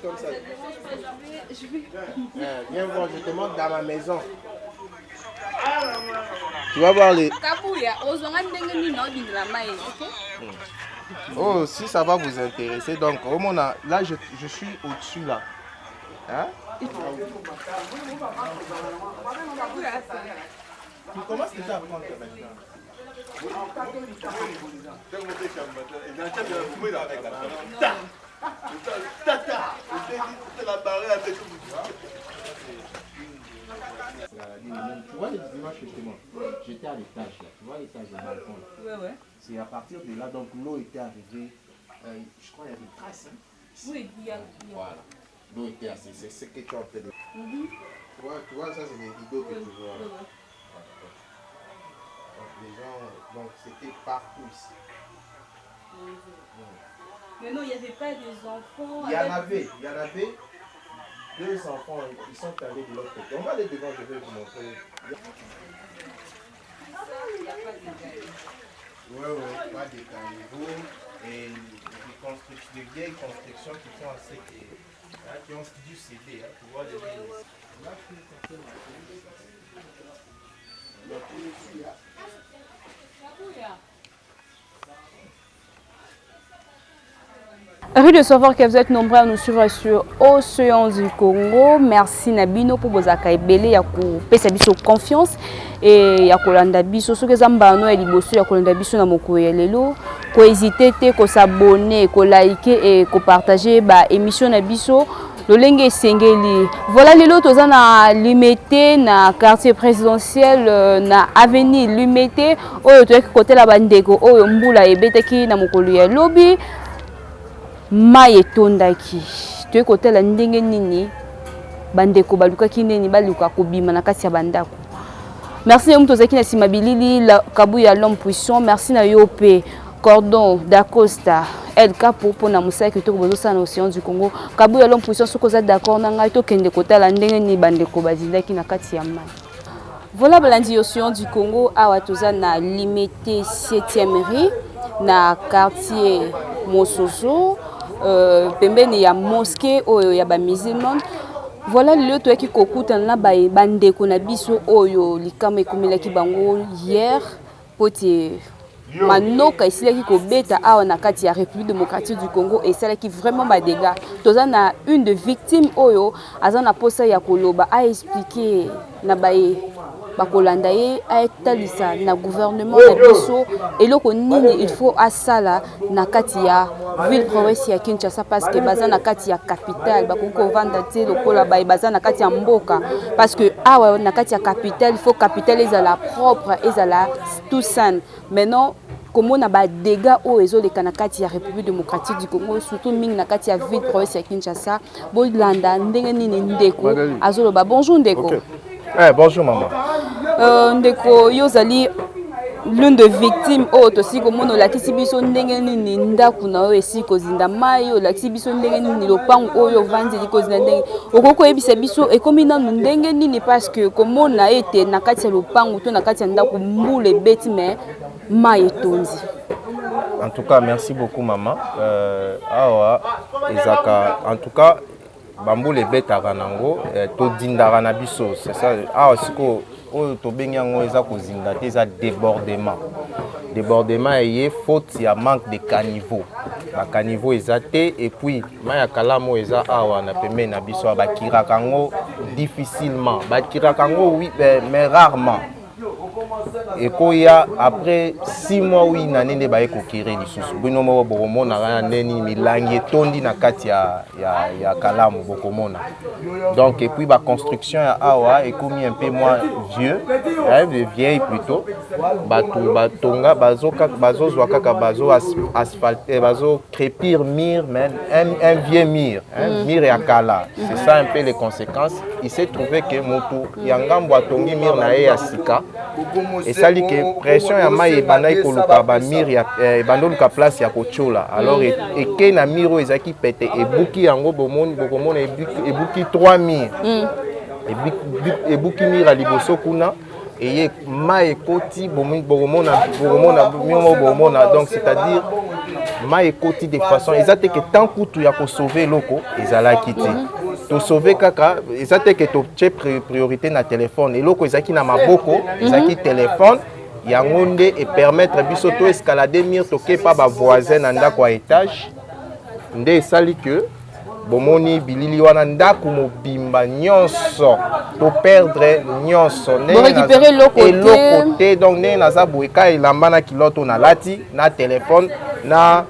Comme ça. Eh, viens voir, je te montre dans ma maison. Tu vas voir les. Oh, si ça va vous intéresser, donc au moins là, je, je suis au-dessus là. Hein? Tu commences déjà à prendre maintenant. Tu vois les images que je te montre. J'étais à l'étage là, tu vois l'étage de balcon là. Ouais, ouais. C'est à partir de là, donc l'eau était arrivée. Euh, je crois qu'il y avait une trace. Hein? Oui, il y a. Voilà. L'eau était assez. C'est ce que tu as fait de. Mm -hmm. Tu vois, tu vois, ça c'est les rideaux que tu vois. Ouais, ouais. Donc les gens, donc c'était partout ici. Mm -hmm. Mais non, il n'y avait pas des enfants. Il y en avait, il y en avait deux enfants, ils sont allés de l'autre côté. On va aller devant, je vais vous montrer. Ouais, ouais, pas des caniveaux et des, constructions, des vieilles constructions qui sont assez. Qui, hein, qui ont dû céder, hein, tu vois, les Là, Ravi de savoir que vous êtes nombreux à nous suivre sur Océan du Congo. Merci Nabino pour bozaka ebele ya kopesa biso confiance et ya kolanda biso soki eza mbano ya liboso ya kolanda biso na mokolo ya lelo ko hésiter te ko s'abonner, ko liker et ko partager ba émission na biso lolenge esengeli. Voilà lelo toza na Limete na quartier présidentiel euh, na avenue Limete oyo toyaki kotela bandeko oyo mbula ebetaki na mokolo ya lobi mai etondaki toyei kotala ndenge nini bandeko balukaki nini baluka kobima na kati ya bandako merci na yo moto ozalaki na nsima bilili kabuya l'homme puissant merci na yo mpe cordon dacosta el capo mpo na mosala kitoko bozosala na océan du congo kabuya l'homme puissant soki oza d'accord na ngai tokende kotala ndenge nini bandeko bazindaki na kati ya mai Voilà balandi Océan du Congo awa toza na Limete 7e rue na quartier Mososo euh, pembeni ya mosquée oyo ya ba musulman. Voilà lelo toyaki kokutana na bandeko na biso oyo likama ekomelaki bango hier mpo te manoka esilaki kobeta awa na kati ya République démocratique du Congo esalaki vraiment ba dégâts. Toza na une de victime oyo aza na posa ya koloba a expliquer na baye bakolanda ye atalisa na gouvernement na biso eloko nini il faut asala na kati ya ville province ya Kinshasa parce que baza na kati ya capitale bakoki kovanda te lokola baye baza na kati ya mboka parce que awa na kati ya capitale il faut capitale ezala propre ezala tout sain maintenant komona ba dégâts oyo ezoleka na kati ya République démocratique du Congo surtout mingi na kati ya ville province ya Kinshasa bolanda ndenge nini ndeko azoloba bonjour ndeko okay. Eh, bonjour maman euh, ndeko yo ozali l'une de victime oyo tosili komona olakisi biso ndenge nini ndako na yo esili kozinda mai olakisi biso ndenge nini lopango oyo ovandeli kozinda ndenge okoki koyebisa biso ekomi nanu ndenge nini parce que komona ete na kati ya lopango to na kati ya ndako mbula ebeti me mai etondi En tout cas, merci beaucoup maman. Euh, awa ezaka en tout cas bambula ebetaka nango eh, todindaka na biso c'est ça awa sikoyo oyo tobengi yango eza kozinda te eza débordement débordement eye faute ya manque de caniveau bacaniveau eza te et puis mai ya kalamu oyo eza awa na pembeni na biso bakiraka yango difficilement bakiraka yango oui, mais rarement. Ekoya après 6 mois ou une année nde baye kocurer lisusu. Bino moko bokomona kaka ndeni milangi etondi na kati ya Kalamu, bokomona. Donc, et puis baconstruction ya awa ekomi un peu moins vieux, hein, vieille plutôt. Bato batonga, bazozwa kaka, bazo asphalte, bazo crépir mur, mais un vieux mur, hein, mur ya kala. C'est ça un peu les conséquences. Il s'est trouvé que motu ya ngambo atongi mur na ye ya sika, esali ke pression ya mai ebandaki koluka bamur, ebandi oluka place ya kotiola. Alors ekei na mur oyo ezalaki pete, ebuki yango. Bomoni, bokomona ebuki 3 mur. Ebuki mur ya liboso kuna, eye mai ekoti. Bokomona, bokomona mio, bokomona. Donc, c'est-à-dire mai ekoti de façon eza te ke tant kutu ya kosauver eloko ezalaki te. Tosauver kaka, eza te ke totie priorité na telefone. Eloko ezalaki na maboko ezalaki telefone. Yango nde epermettre biso to escalade mur, tokepa bavoisin na ndako ya étage. Nde esali ke bomoni bilili wana, ndako mobimba nyonso toperdre nyonso. Eloko te. Donc ndenge naza boye, ka elamba na kilote oyo nalati na telefone na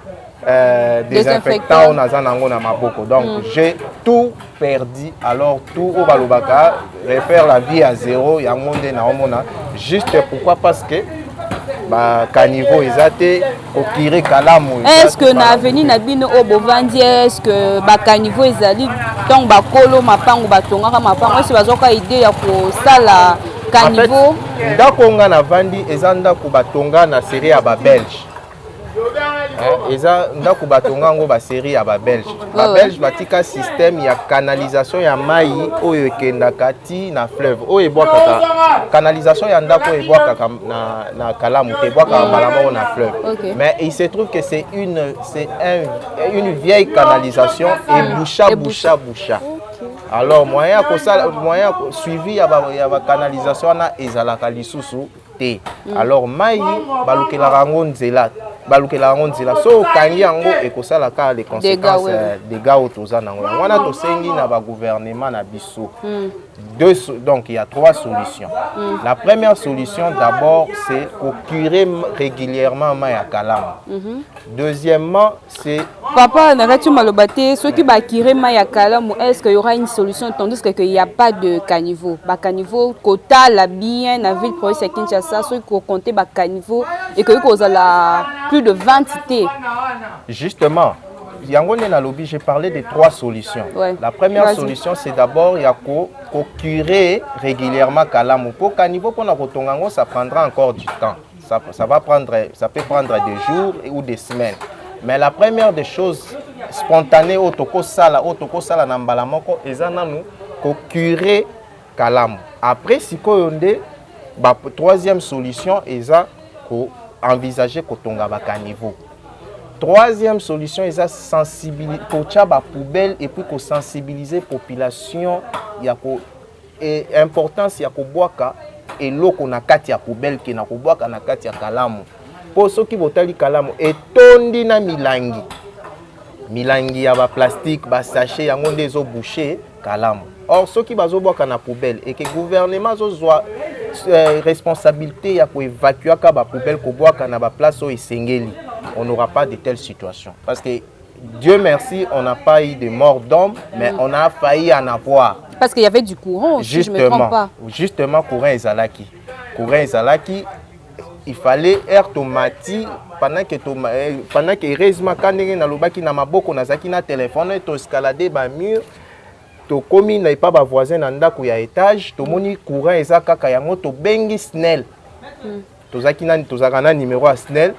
désinfectant oyo naza nango na maboko. Donc j'ai tout perdu. Alors tout oyo balobaka refaire la vie à zéro, yango nde naomona. Juste pourquoi? Parce que bacaniveau eza te, kocurer Kalamu. Est ce que na avenue na bino oyo bovandi, est ce que bacaniveau ezali? Ntango bakolo mapango batongaka mapango, ese bazwaka idée ya kosala caniveau? Ndako nga navandi eza ndako batonga na série ya babelge. Eza ndako batonga yango basérie ya babelge. Babelge batika système ya canalisation ya mai oyo ekendaka ti na fleuve, oyo ebwakaka. Canalisation ya ndako oyo ebwakaka na Kalamu te, ebwakaka mbala moko na fleuve. Mais il se trouve que c'est une vieille canalisation, eboucha, boucha, boucha. Alors moyen ya kosala, moyen ya suivi ya bacanalisation wana ezalaka lisusu te. Alors mai balukelaka yango nzela, balukelaka yango nzela. So okangi yango, ekosala kaka les conséquences, dégâts oyo toza nango. Yango wana tosengi na bagouvernement na biso deux, donc il y a trois solutions. La première solution, d'abord, c'est kocurer régulièrement mai ya Kalamu. Deuxièmement, c'est Papa, na kati maloba te, soki bacurer mai ya Kalamu, est ce qu'il y aura une solution, tandis que il y a pas de caniveau? Bacaniveau, kotala bien na ville province ya Kinshasa, soki kocompter bacaniveau, ekoki kozala plus de 20 te. Justement, yango nde nalobi, j'ai parlé de trois solutions. La première solution, c'est d'abord ya kocurer régulièrement Kalamu, po caniveau mpona kotonga yango, ça prendra encore du temps. Ça va prendre, ça peut prendre des jours ou des semaines. Mais la première des choses spontanée oyo tokosala na mbala moko eza nanu kocurer Kalamu. Après sikoyo nde ba troisième solution eza koenvisager kotonga bacaniveau. Troisième solution eza kotia bapoubelle et puis kosensibiliser population ya ko importance ya kobwaka eloko na kati ya poubelle ke na kobwaka na kati ya Kalamu. Mpo soki botali, Kalamu etondi na milangi, milangi ya baplastique, basachet. Yango nde ezoboucher Kalamu. Or soki bazobwaka na poubelle, eke gouvernement azozwa responsabilité ya koévacuaka bapoubelle, kobwaka na baplace oyo esengeli, on n'aura pas de telle situation. Parce que Dieu merci, on n'a pas eu de mort d'homme, mais on a failli en avoir. Parce qu'il y avait du courant, si je me trompe pas. Justement, courant ezalaki, courant ezalaki. Il fallait air tomati pendant que heureusement, ka ndenge nalobaki, na maboko nazalaki na telefone, toescalade bamur, tokomi na epa bavoisin na ndako ya étage, tomoni courant eza kaka. Yango tobengi SNEL. Tozalaki na, tozalaka na numéro ya SNEL,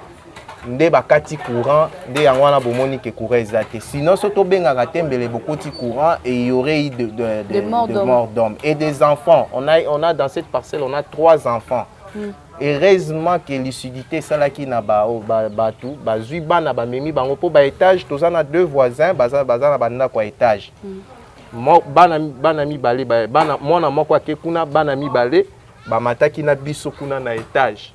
nde bakati courant. Nde yango wana bomoni ke courant eza te. Sinon so tobengaka te, mbele bokoti courant et il y aurait eu de morts de d'hommes. Morts d'hommes et des enfants. On a dans cette parcelle, on a trois enfants. Heureusement que lucidité esalaki na bato bazwi bana, bamemi bango mpo baétage. Toza na deux voisins, baza na bandako ya étage. Bana mibale, bana, mwana moko ake kuna, bana mibale bamataki na biso kuna na étage.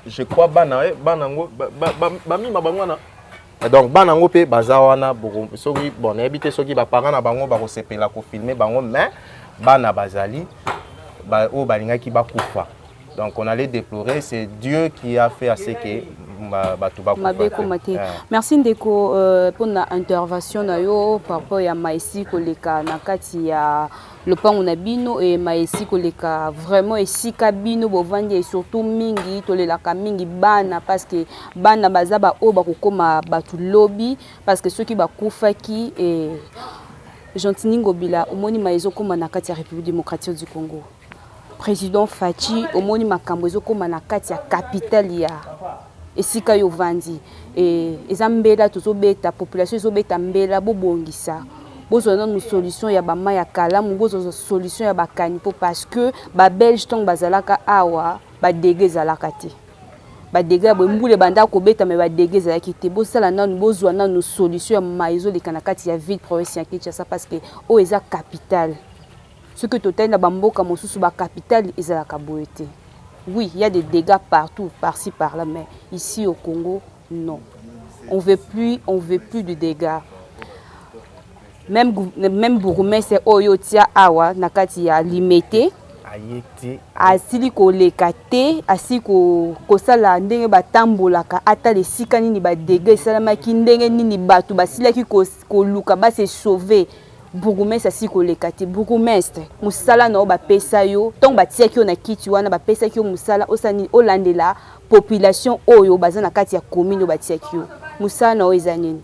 Je crois bana, bana yango bamima bango wana. Donc bana yango mpe baza wana. Soki bon, nayebi te soki baparent na bango bakosepela kofilmer bango, mais bana bazali oyo balingaki bakufa. Donc on allait déplorer, c'est Dieu qui a fait à ce que bato bakufa mabe te. ekoma te. Eh. Merci ndeko mpona intervention na yo par rapport ya maesi koleka na kati ya lopango na bino e maesi koleka vraiment esika bino bovandi. Et surtout mingi tolelaka mingi bana, parce que bana baza baoyo bakokóma bato lobi, parce que soki bakufaki e Gentiny Ngobila, omoni ma ezokóma na kati ya République démocratique du Congo, président Fatshi, omoni makambo ezokóma na kati ya capitale ya esika yo ovandi. E eza mbela tozobeta, population ezobeta mbela, bobongisa, bozwa nanu solution ya bamai ya kalamu, bozwa solution ya bacaniveaux, parce que babelge ntango bazalaka awa, badégâts ezalaka te. Badégâts ya boye, mbula ebanda kobeta, me badégâts ezalaki te. Bosala nanu, bozwa nanu solution ya mai ezoleka na kati ya ville province ya Kinshasa, parce que oyo eza capitale. Soki totali na bamboka mosusu, bacapitale ezalaka boye te. Oui, il y a des dégâts partout, par-ci par-là, mais ici au Congo, non, on veut plus, on veut plus de dégâts. Même bourgmestre oyo tia awa na kati ya Limete aye te. Asili koleka te, asili kosala ndenge batambolaka, atala esika nini badégâts esalamaki, ndenge nini bato basilaki koluka base sauver. Bourgmestre asili koleka te. Bourgmestre, mosala na yo bapesa yo ntongo batiaki yo na kiti wana, bapesaki yo mosala osala nini? Olandela population oyo baza na kati ya commune oyo batiaki yo. Mosala na yo eza nini?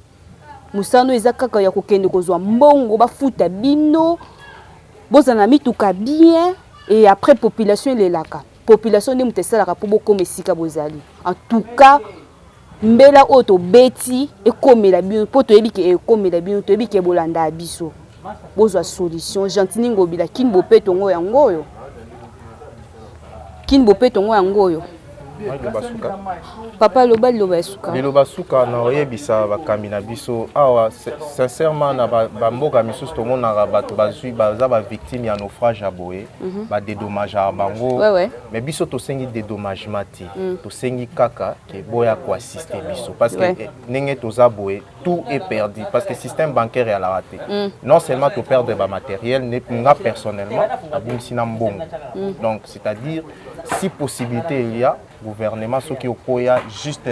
Mosala no eza kaka ya kokende kozwa mbongo, bafuta bino, bozala na mituka bien, et après population elelaka. Population nde moto esalaka mpo bokóma esika bozali. En tout cas, mbela oyo tobeti ekomela bino, mpo toyebi ke ekomela bino, toyebi ke bolanda ya biso, bozwa solution. Gentiny Ngobila, Kin bopeto ngo yango oyo, Kin bopeto ngo yango oyo. Liloba suka. Papa, loba liloba ya suka. Liloba suka na oyebisa bakambi na biso awa, sincèrement, na bamboka misusu tomonaka bato bazwi, baza bavictime ya naufrage ya boye, badédommageaka bango. Mais biso tosengi dédommagement te, tosengi kaka ke boya koassister biso, parce que ndenge toza boye, tout est perdu, parce que système bancaire eyalaka te. Non seulement toperdre bamatériel, nga personnellement nabungisi na mbongo. Donc c'est-à-dire, si possibilité il y a, gouvernement, soki okoya juste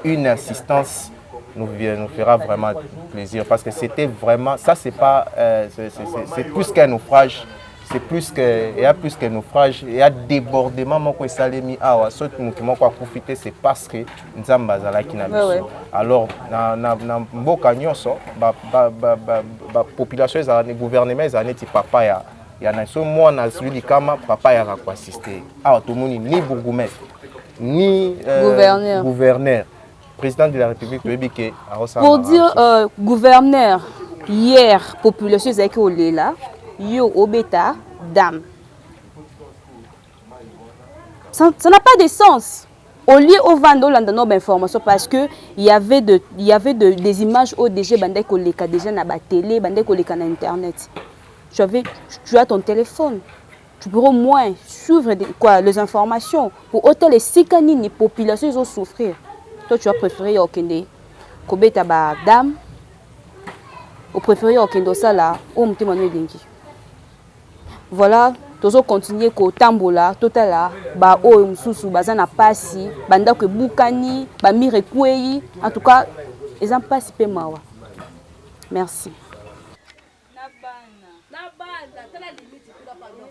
une assistance, nous fera vraiment plaisir, parce que c'était vraiment ça, c'est pas c'est plus qu'un naufrage, c'est plus que, il y a plus qu'un naufrage, il y a débordement moko esalemi awa. Soki motu moko akufi te, c'est parce que Nzambe azalaki na biso. Alors na mboka nyonso, ba population ezala, gouvernement ezala neti papa ya na so mwana azwi likama, papa ayaka koassister. Awa tomoni ni bourgmestre ni Gouverneur. Gouverneur, président de la République, toyebi ke akosala Pour makambo dire mosusu. Gouverneur, hier population ezalaki kolela yo, obeta dame, ça n'a pas de sens. Au lieu ovanda, olanda no bainformation, parce que il y avait des images oyo déjà bandaki koleka déjà na batélé, bandaki koleka na internet. Tu as ton téléphone, tu pourrais au moins suivre quoi, les informations pour otala esika nini population ezosouffrir. Toi, tu as préféré ya okende kobeta badame, opréféré ya okende osala oyo motema no elingi. Voilà, tozocontinuer kotambola, totala baoyo mosusu baza na mpasi, bandako ebukani, bamurs ekwei. En tout cas, eza mpasi mpe mawa. Merci. Na bana, tala limite kuna, pardon,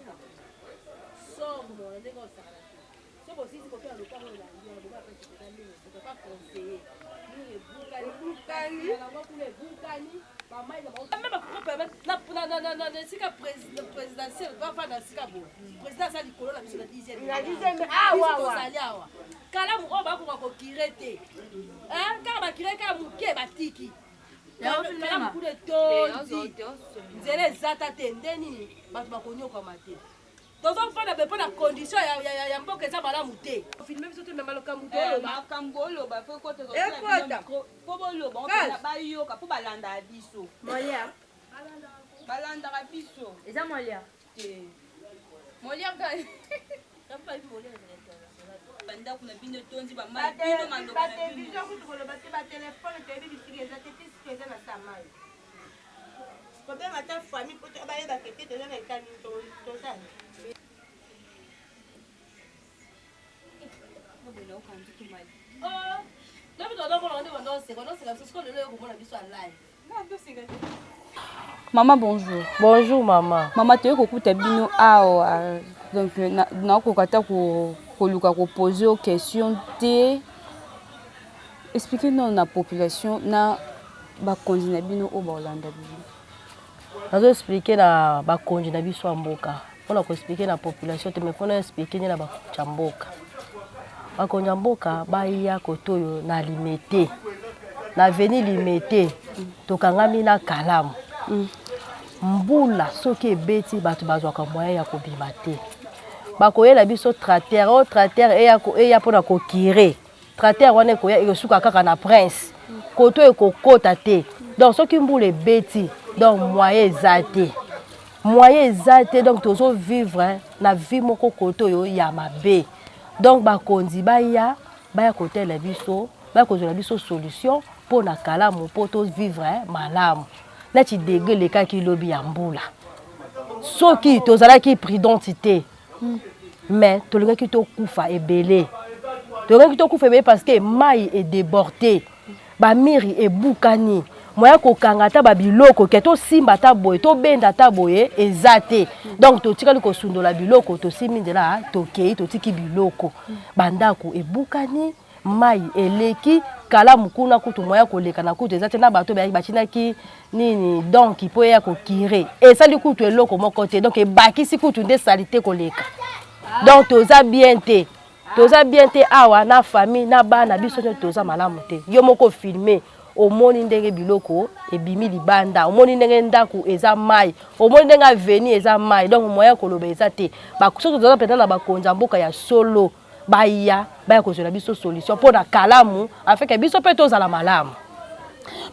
somo na ndenge osakana te. So bosisi kotola lopango, elandi wana, boka pesi eza mingi, okoka conseiller mur ebukani, yango kuna ebukani, bamai na bakoki na esika présidentielle, bafanda esika boye, président aza likolo na biso na dixième, tozali awa. Kalamu oyo bakoka kocurer te, kaka bacurer kaka moke, batiki kalamu kuna etondi, nzela ezata te. Nde nini bato bakonyokama te? Tozofanda be mpo na condition ya mboka eza malamu te. Filme biso te, mema lokambo toloba. Makambo oloba fo Ekota. po boloba Kasi. bayoka, mpo balandaka biso. Molière. Balandaka biso. Eza Molière. Te. Molière ka. Bandako na bino etondi bamai, bino maloba na bino. Batélévision kutu koloba te, batéléphone toyebi bisika eza te, ti sika eza na sa mai. Kobenga ata famille po bayebaka ete toza na etani, tozali. Maman bonjour. Bonjour maman. Maman toye kokuta bino awa donc nakoka ata koluka kopose yo question te. Expliquez nous na population na bakonzi na bino oyo bakolanda bino. Nazo expliquer na bakonzi na biso ya mboka mpona koexplike na population te mais mpona explike nde na bakonzi ya mboka. Bakonzi ya mboka baya kote oyo na Limete, na avenue Limete, tokangami na Kalamu. Mbula soki ebeti bato bazwaka moyen ya kobima te, bakoyela biso tracteur oyo tracteur eya eya mpona kokire tracteur wana ekoya ekosuka kaka na prince koto ekokota te. Donc soki mbula ebeti donc moyen eza te, moyen eza te. Donc tozo vivre na vie moko kote oyo ya mabe. Donc bakonzi baya baya kotela biso, baya kozwela biso solution mpo na Kalamu, mpo to vivre malamu. Neti degre elekaki lobi ya mbula, soki tozalaki prudente te mais tolingaki tokufa ebele, tolingaki tokufa ebele parce que mai edéborde, bamiri ebukani, moya kokanga ata babiloko ke tosimba ata boye tobenda ata boye eza te. Donc totikali kosundola biloko, tosimbi nzela tokei, totiki biloko, bandako ebukani, mai eleki Kalamu kuna kutu moya koleka na kutu eza te. Na bato bayaki batinaki nini donc mpo eya kokire esali kutu eloko moko te, donc ebakisi kutu nde salite koleka. Donc toza bien te, toza bien te awa na famille na bana biso nyonso toza malamu te. Yo moko filme omoni ndenge biloko ebimi libanda, omoni ndenge ndako eza mai, omoni ndenge avenue eza mai. Donc moyen koloba eza te. Soki toza mpenza na bakonzi ya mboka ya solo, baya baya kozwela biso solution mpo na Kalamu afin que biso mpe tozala malamu.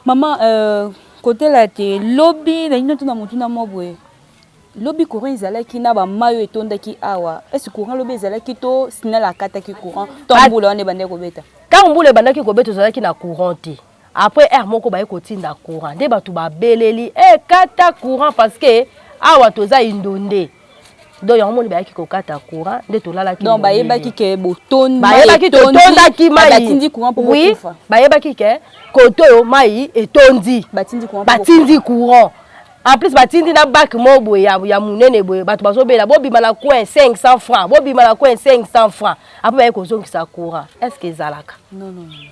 Mama, kotela te lobi nalingi tuna motuna mwa boye. Lobi courant ezalaki na bamai oyo etondaki awa, est-ce courant lobi ezalaki to SNEL akataki courant to mbula wana ebandaki kobeta? Ntango mbula ebandaki kobeta ozalaki na courant te. Après heure moko baye kotinda courant nde bato babeleli e kata courant parce que awa toza inondé. Donc yango moni bayaki kokata courant nde tolalaki. Donc bayebaki ke botondi, bayebaki totondaki mai, batindi courant mpo oui, bokufa. Bayebaki ke kote oyo mai etondi, batindi courant, batindi courant. En plus batindi na bac moko boye ya monene boye, bato bazobela bobima na coin 500 francs, bobima na coin 500 francs. Après baye kozongisa courant. Est-ce que ezalaka? Non, non, non.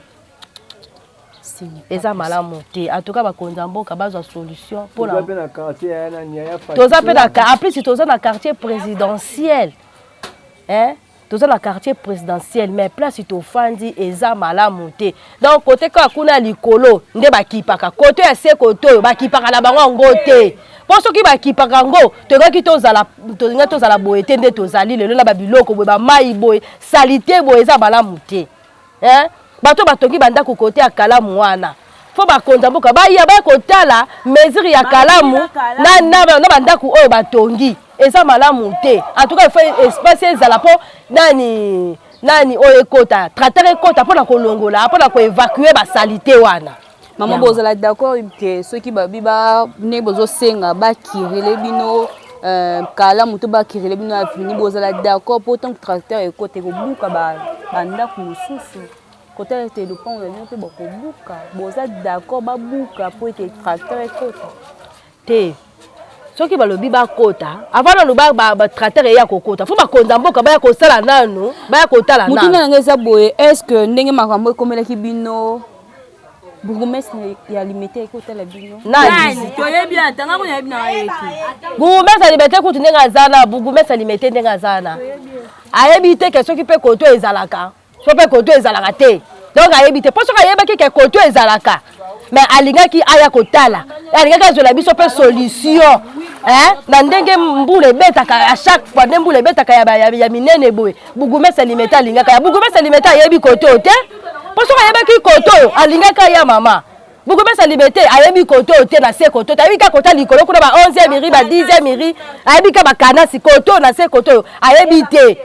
Eza malamu te. En tout cas bakonzi ya mboka bazwa solution mpona Toza mpe na quartier ya nani ya toza mpe na en plus toza na quartier présidentiel, hein? Toza na quartier présidentiel mais place tofandi eza malamu te. Donc kote kaka kuna ya likolo nde bakipaka, kote ya se kote oyo bakipaka na bango yango te. Mpo soki bakipaka yango tolingaki tozala, tolingaki tozala boye te nde tozali lelo na babiloko boye, bamai boye, salite boye, eza malamu te, hein? Bato batongi bandako kote ya Kalamu wana, fo bakonza mboka baya baya kotala mesure ya Kalamu na bandako oyo batongi eza malamu te. En tout cas il faut espace ezala mpo nani nani oyo ekota tracteur ekota mpona kolongola, mpona koévacuer basalite wana. Mama, bozala d'accord ke soki babi ba ndenge bozosenga bakirele bino Kalamu to bakirele bino avenue, bozala d'accord mpo ntango tracteur ekota ekobuka bandako mosusu, kotala ete lopango na bino mpe bakobuka, boza d'accord babuka mpo ete tracteur ekota? Te, soki balobi bakota avant nanu batracteur eya kokota, fo bakonza mboka baya kosala nanu, baya kotala. Motuna na ngai eza boye: est ce que ndenge makambo ekomelaki bino, bourgmestre ya Limete ekotala bino? Nani? Toyebi ata nga kuna, yebi na ye te. Bourgmestre ya Limete kutu ndenge aza na, bourgmestre ya Limete ndenge aza na, ayebi te ke soki mpe koto ezalaka, so mpe koto ezalaka te. Donc ayebi te, mpo soki ayebaki ke koto ezalaka mais alingaki aya kotala, alingaki azwela biso mpe solution, hein? Na ndenge mbula ebetaka à chaque fois, nde mbula ebetaka ya minene boye, bourgmestre Limete alingaka ya, bourgmestre Limete ayebi kote oyo te. Mpo soki ayebaki kote oyo alingaki aya. Mama, bourgmestre Limete ayebi kote oyo te, na se kote oyo ayebi kaka kota likolo kuna ba 11e rue, ba 10e rue, ayebi kaka bakanasi kote oyo, na se kote oyo ayebi te,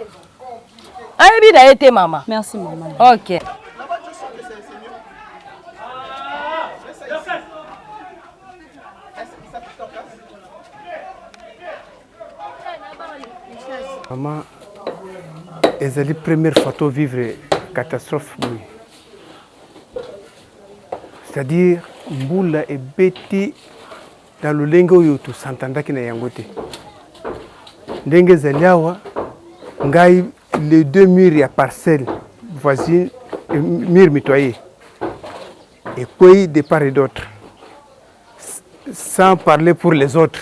ayebi na ye te mama. Merci mama. Ok. Mama, ezali première fois tovivre. catastrophe boye. C'est-à-dire mbula ebeti na lolenge oyo tosantandaki na yango te. Ndenge ezali awa, ngai les deux murs ya parcelle voisine, mur mitoyen ekwei de part et d'autre, sans parler pour les autres,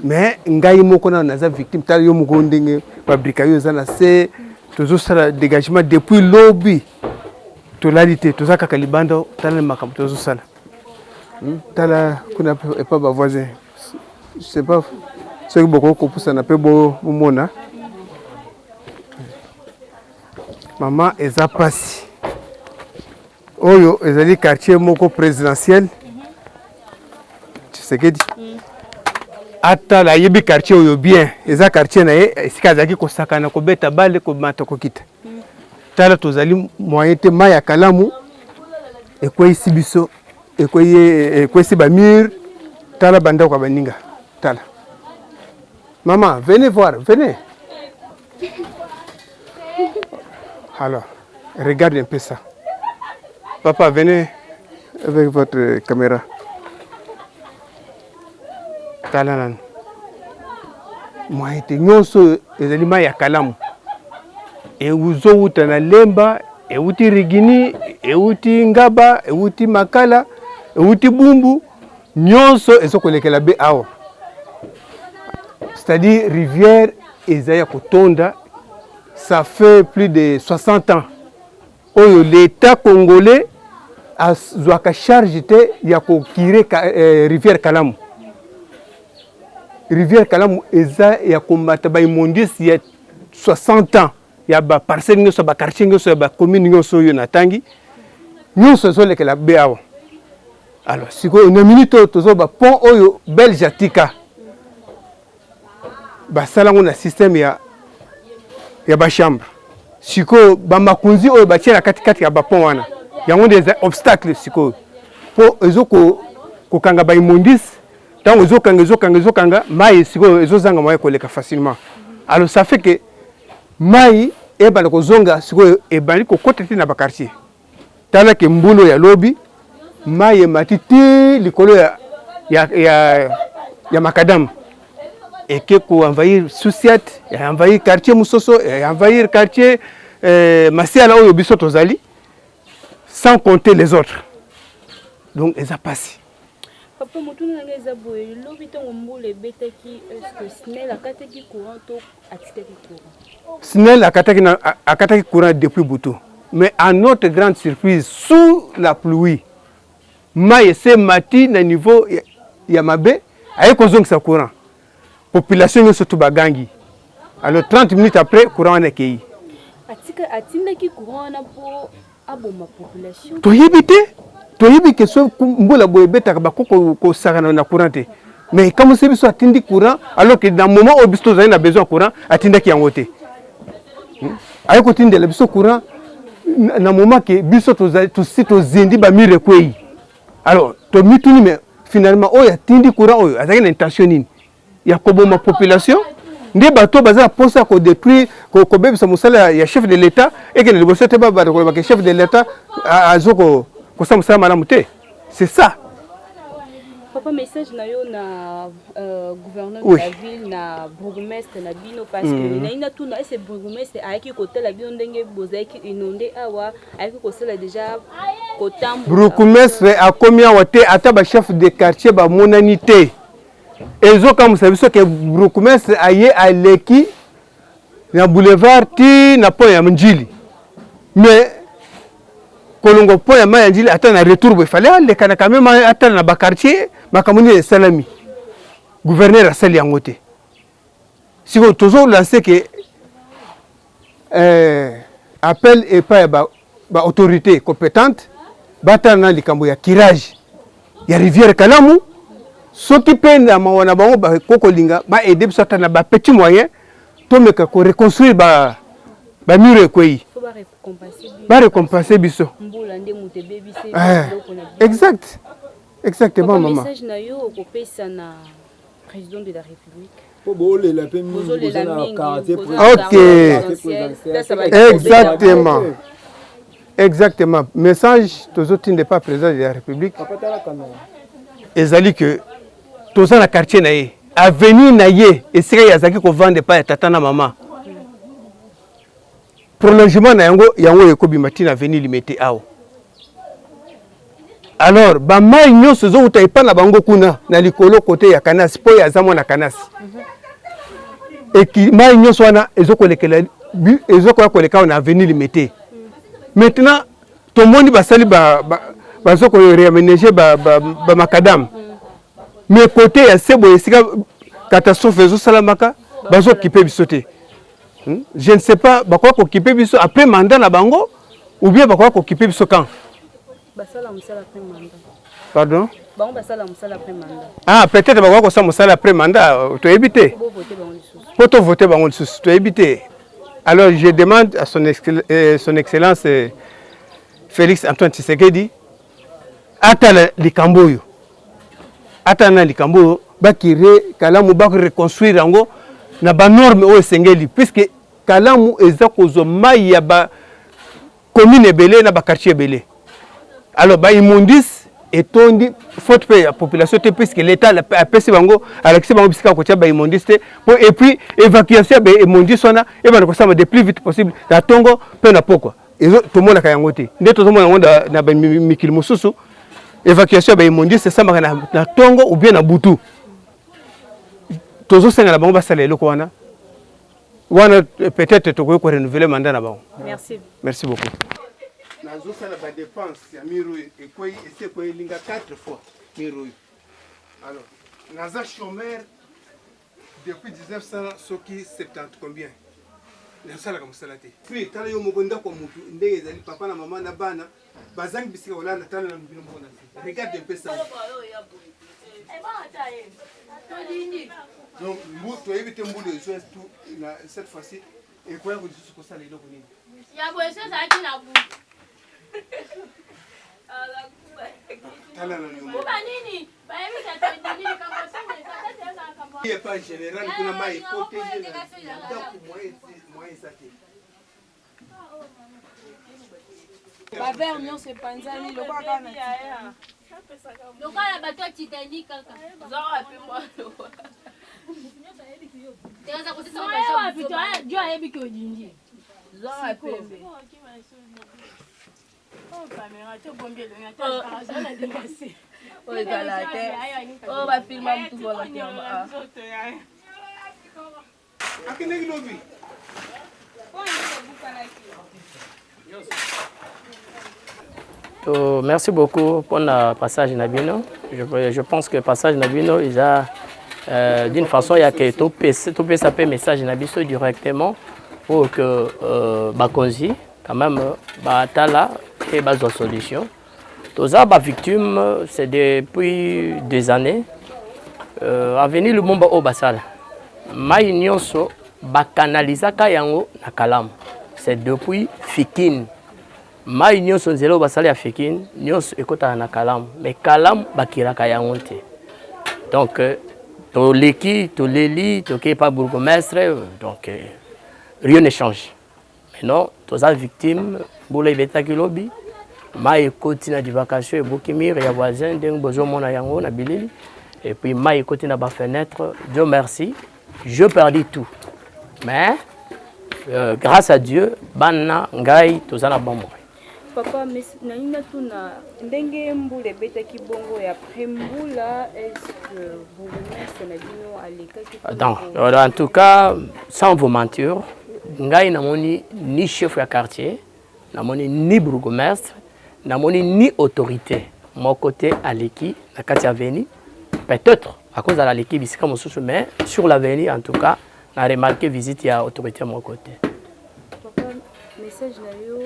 mais ngai moko nano naza victime. Tala yo moko ndenge babrika yo eza na se, tozosala dégagement depuis lobi, tolali te, toza kaka libanda. Tala makambo tozosala. Tala kuna epa bavoisin, je sais pas soki bokoki kopusana mpe bomona. Mama, eza pasi. Oyo ezali quartier moko présidentiel Tshisekedi. Atala, ayebi quartier oyo bien, eza quartier na ye, esika azalaki kosakana, kobeta bale, komata, kokita. Tala, tozali moyen te. Mai ya Kalamu ekweyisi biso, ekweyisi bamur. Tala bandako ya baninga. Tala mama, venez voir, venez. Alors regarde un peu ça. Papa, venez avec votre caméra. Tala nanu, moyen te. Nyonso oyo ezali mai ya Kalamu, ezowuta na Lemba, euti Rigini, euti Ngaba, euti Makala, euti Bumbu, nyonso ezokolekela be awa. C'est-à-dire rivière eza ya kotonda. Ça fait plus de 60 ans oyo l'État congolais azwaka charge te ya kocurer rivière Kalamu. Rivière Kalamu eza ya komata baimmondices ya 60 ans ya baparcelle nyonso, ya baquartier nyonso, ya bacommune nyonso oyo natangi, nyonso ezolekela be awa. Alors sikoyo, na minute oyo, tozoba pont oyo Belge atika, basala yango na système ya bachambre. Sikoyo bamakunzi oyo batie na katikati ya bapont wana, yango nde eza obstacle sikoyo, mpo ezokokanga baimmondices. Ntango ezokanga, ezokanga, ezokanga mai, sikoyo ezozanga moyen koleka facilement. Alors ça fait que mai ebanda kozonga, sikoyo ebandi kokota te na baquartier. Tala ke mbula ya lobi, mai emati ti likolo ya macadam, eke koenvahir Susiat, envahir quartier mososo, envahir quartier Masiala oyo biso tozali, sans compter les autres. Donc eza pasi. Papa, motuna na ngai eza boye: lobi ntango mbula ebetaki, est-ce SNEL akataki courant to atikaki courant? SNEL akataki courant depuis butu, mais à notre grande surprise, sous la pluie, mai ese mati na niveau ya mabe, aye kozongisa courant. Population nyonso tu bagangi. Alors 30 minutes après, courant wana ekei. Atika, atindaki courant wana mpo aboma population? Toyebi te. Toyebi ke so mbula boye ebetaka, bako kosakana na courant te, mais ekamwisi biso, atindi courant alors que na moment oyo biso tozali na besoin ya courant, atindaki yango te. Aye kotindela biso courant na moment ke biso tosi tozindi, bamur ekwei. Alors tomituni, mais finalement oyo atindi courant oyo azalaki na intention nini? Ya koboma population? Nde bato baza na mposa ya kodétruire, kobebisa mosala ya chef de l'État ekende liboso te, babanda koloba ke chef de l'État azo kosala mosala malamu te. C'est ça. Papa, message na yo na gouverneur de la ville, na bourgmestre na bino, parce que nayi natuna, ese bourgmestre ayaki kotala bino ndenge bozalaki inondé awa? Ayaki kosala déjà kotambola? Bourgmestre akomi awa te, ata bachef de quartier bamonani te. Ezokamwisa biso ke bourgmestre aye, aleki na boulevard ti na pont ya Njili, mais kolongwa pont ya mai ya Njili ata na retour boye, fallait aleka na quand même atala na baquartier makambo nini esalami. Gouverneur asali yango te. Sikoyo tozolancer ke appel epai ya baautorité compétente, batala na likambo ya curage ya rivière Kalamu. Soki mpe na mawa na bango bakoki kolinga baaider biso ata na bapetit moyen, tomeka koreconstruire bamur ekwei, Faut barécompenser bino. Barécompense biso. Mbula nde moto ebebisi biloko na bino. Exact, exactement. Papa, mama, message na yo okopesa na président de la République? Po bolela mpe mingi. Bozolela Boza na mingi, quartier boza na Ok. quartier présidentiel. Exactement. Exactement. Message tozotinda epa président de la République ezali que toza na quartier na ye, avenue na ye, esika ye azalaki kovanda epai ya tata na mama. Prolongement na yango, yango ekobima ntina avenue Limete awa. Alors bamai nyonso ezowuta epai na bango kuna na likolo kote ya Kanasi, mpo ye aza mwana Kanasi. Eki mai nyonso wana ezokolekela, ezokoya koleka awa na avenue Limete. Maintenant tomoni basali bazo ko réaménager ba macadam, mais côté ya se boye esika catastrophe ezosalamaka, bazokipe biso te. Je ne sais pas bakoka kokipe biso après mandat na bango ou bien bakoka kokipe biso quand. Basala mosala après mandat. Pardon? Bango basala mosala après mandat. Ah, peut-être bakoka kosala mosala après mandat, toyebi te. Mpo tovote bango lisusu, toyebi te. Alors je demande à son excellence Félix Antoine Tshisekedi atala likambo oyo, atala na likambo oyo, bacurer Kalamu, bareconstruire yango na banorme oyo esengeli, puisque Kalamu eza kozwa mai ya bacommune ebele na baquartier ebele. Alors baimmondices etondi, faute mpe ya population te, puisque l'État apesi bango, alakisi bango bisika kotia baimmondices te. Po et puis évacuation ya baimmondices wana ebanda kosala de plus vite possible na ntongo mpe na pokwa. Tomonaka yango te nde tozomona yango na bamikili mosusu. Évacuation ya baimmondices esamaka na ntongo ou bien na butu. Tozosenga na bango basala eloko wana. Wana peut-être tokoki korenouveler mandat na bango. Merci. Merci beaucoup. Nazosala badépense ya mur oyo ekwei, esi ekweyelinga 4 fois mur oyo. Alors naza chômeur depuis 1900 soki 70 combien, nasalaka mosala te. Puis tala yo moko ndako ya motu ndenge ezali, papa na mama na bana bazangi bisika kolala. Tala na bino moko na se, regarde un peu ça. Donc toyebi te mbulu ezwa na cette fois-ci ekoya lisusu kosala eloko nini. Ya boye so ezalaki na bu. Tala na nyongo. Kuba nini bayebi ye pas général kuna mai ekote ndako, moyen eza te. Baverre nyonso epanzani lokola kaka na lokola bato ya Titanic kaka. Wapi jo ayebi ke odindi. Zwaka pembe. Oyo ezala te, oyo bafilma mutu volontairement. Akendeki lobi. Oh, merci beaucoup pour le passage na bino. Je pense que passage na bino, il a d'une façon, il y a que tout peut message na biso directement pour que bakonzi quand même batala et bazwa solution. Toza ba victime, c'est depuis des années. Avenue Lumumba oyo basala mai nyonso bakanalizaka yango na Kalamu, c'est depuis Fikin. Mai nyonso, nzela oyo basala ya Fikin nyonso ekɔtaka na Kalamu, mais Kalamu bakiraka yango te. Donc toleki, toleli, tokei pa bourgmestre, donc rien ne change. Maintenant toza victime. Mbula ebetaki lobi, mai ekoti na divagation, ebuki mur ya voisin ndenge bozomona yango na bilili, et puis mai ekoti na bafenêtre. Dieu merci, je perdu tout, mais grâce à Dieu bana ngai toza na bomoi. Papa, nalingi natuna ndenge mbula ebetaki bongo ya après mbula, est-ce que bourgmestre na bino alekaki? Donc en tout cas, sans vous mentir, ngai namoni ni chef ya quartier, namoni ni bourgmestre, namoni ni autorité moko te aleki na kati ya avenue. Peut-être akozala aleki bisika mosusu, mais sur l'avenue, en tout cas na remarqué visite ya autorité moko te. Papa, message na yo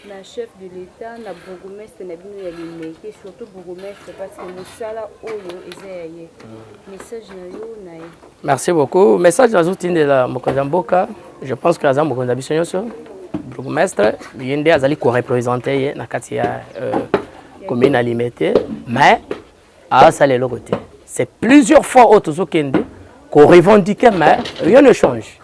na chef de l'État, na bourgmestre na bino ya Limete, surtout bourgmestre, parce que mosala oyo eza ya ye, message na yo na ye? Merci beaucoup. Message nazotindela mokonzi ya mboka, je pense que aza mokonzi ya biso nyonso. Bourgmestre ye nde azali koreprésente ye na kati ya commune ya Limete, mais asala eloko te. C'est plusieurs fois oyo tozokende korevendiquer, mais rien ne change,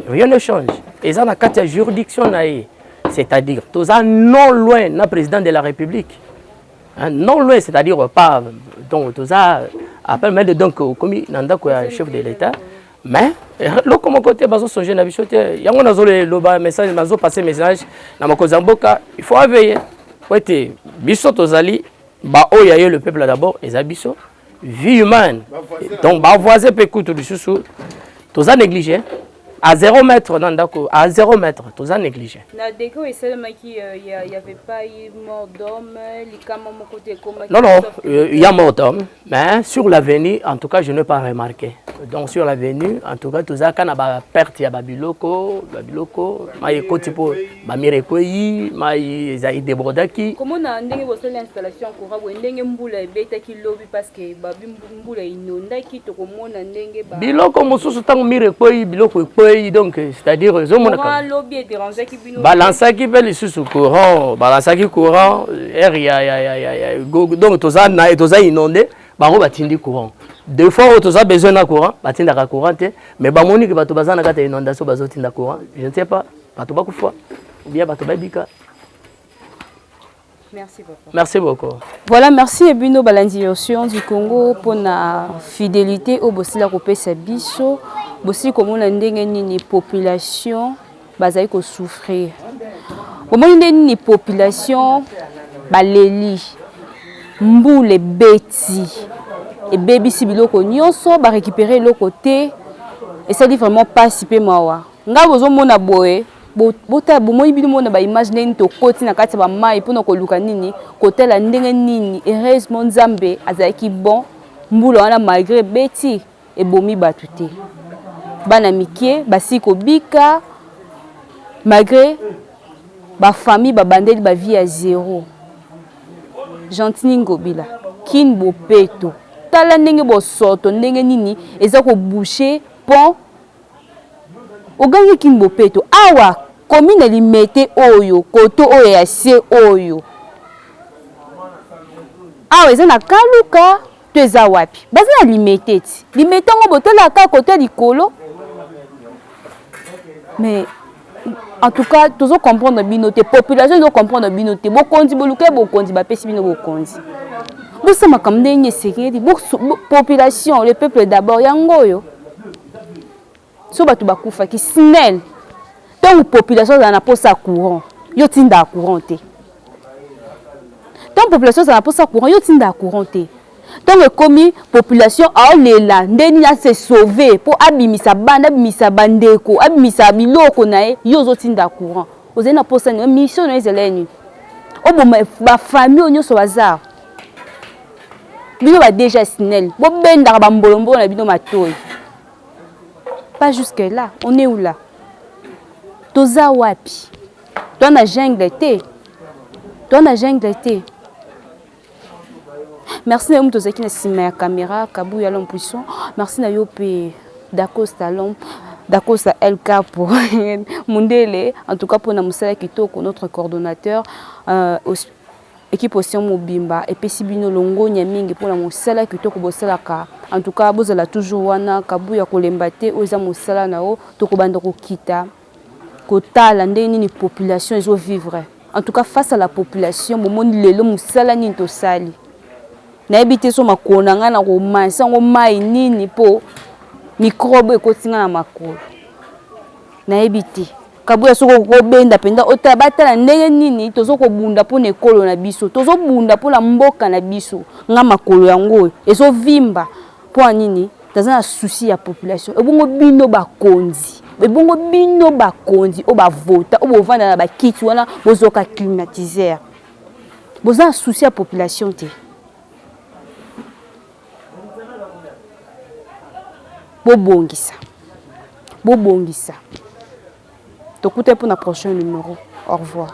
rien ne change. Eza na kati ya juridiction na ye. C'est-à-dire toza non loin na président de la République. Hein, non loin, c'est-à-dire pas donc toza à peine mais donc okomi na ndako ya chef de l'État. Mais eloko moko te bazosonge na biso te. Yango nazoloba message, nazopase message na mokonzi ya mboka, il faut aveiller po ete biso tozali baoyo ya ye, le peuple d'abord, eza biso vie humaine. Donc bavoisin mpe kutu lisusu toza négligé à 0 mètre na ndako, à 0 mètre toza négligé. Na degré oyo esalemaki, y avait pas eu mort d'homme, likama moko te ekomaki? Non, non, il y a mort d'homme, mais sur l'avenue, en tout cas, je n'ai pas remarqué. Donc sur l'avenue, en tout cas, tozalaka na baperte ya babiloko, babiloko, mai ekoti mpo bamire ekwei, mai ezali débordaki. Komona ndenge bosali installation ya courant boye, ndenge mbula ebetaki lobi, parce que babi mbula inondaki, tokomona ndenge biloko mosusu ntango mire ekwei, biloko ekwei. Donc c'est-à-dire ezomona courant lobi edérangeaki bino? Balansaki mpe lisusu courant, balansaki courant aire ya donc toza na toza inondé, bango batindi courant. Deux fois oyo toza besoin na courant, batindaka courant te, mais bamoni ke bato baza na kati ya inondation, bazotinda courant. Je ne sais pas, bato bakufa ou bien bato babika. Merci papa. Merci beaucoup. Voilà, merci ebino balandi Océan du Congo mpona fidélité oyo bosila kopesa biso. Bosili komona ndenge nini population bazali kosouffrir, bomoni ndenge nini population baleli. Mbula ebeti, ebebisi biloko nyonso, barécupérer eloko te. Esali vraiment mpasi mpe mawa. Ngai bozomona boye, botala, bomoni bino mona baimage ndenge nini tokoti na kati ya bamai mpona koluka nini, kotala ndenge nini. Heureusement Nzambe azalaki bon. Mbula wana, malgré ebeti, ebomi bato te. Bana mike basi kobika, malgré bafamille babandeli bavie ya zéro. Gentiny Ngobila, Kin bopeto, tala ndenge bosoto, ndenge nini eza koboucher pont. Ogangi Kin bopeto awa, commune Limete oyo, koto oyo ya se oyo awa eza na Kaluka to eza wapi? Baza na Limete ti Limete yango, botalaka kote ya likolo. Mais en tout cas, tozo comprendre bino te, population ezo comprendre bino te. Bokonzi, boluka bokonzi, bapesi bino bokonzi, bosala makambo ndenge esengeli. Population, le peuple d'abord, yango oyo. So bato bakufaki SNEL, ntango population azala na posa ya courant, yo tindaka courant te. Ntango population azala na posa ya courant, yo tindaka courant te. Ntango ekomi population aolela nde nini ase sauve mpo abimisa bana, abimisa bandeko, abimisa biloko na ye, yo ozotinda courant. Ozali na posa nini? Mission na yo ezali nini? Oboma bafamille oyo nyonso baza. Bino baDG SNEL, bobendaka bambolombolo na bino matoi. Pas jusque là. On est où là? Toza wapi? Toza na jungle te, toza na jungle te. Merci na yo moto ozalaki na nsima ya caméra, Kabuya l'homme puissant. Merci na yo mpe Dacosta, l'homme Dacosta El Capo Mundele, en tout cas mpona mosala kitoko. Notre coordonnateur, équipe Océan mobimba epesi bino longonya mingi mpona mosala kitoko bosalaka. En tout cas, bozala toujours wana. Kabuya, kolemba te, oyo eza mosala na yo. Tokobanda kokita kotala ndenge nini population ezovivre. En tout cas, face à la population, bomoni lelo mosala nini tosali. Nayebi te so makolo na ngai na komanisa yango mai nini mpo microbe ekoti ngai na makolo, nayebi te. Kabuya, soki okobenda mpenza, otala, batala ndenge nini toza kobunda mpona ekolo na biso, tozobunda mpona mboka na biso. Nga makolo yango oyo ezovimba mpo ya nini? Toza na souci ya population. Ebongo bino bakonzi, ebongo bino bakonzi oyo bavota, oyo bovanda na bakiti wana, bozoka climatiseur, boza na souci ya population te? Bobongisa, bobongisa. Tokutani mpona prochain numéro. Au revoir.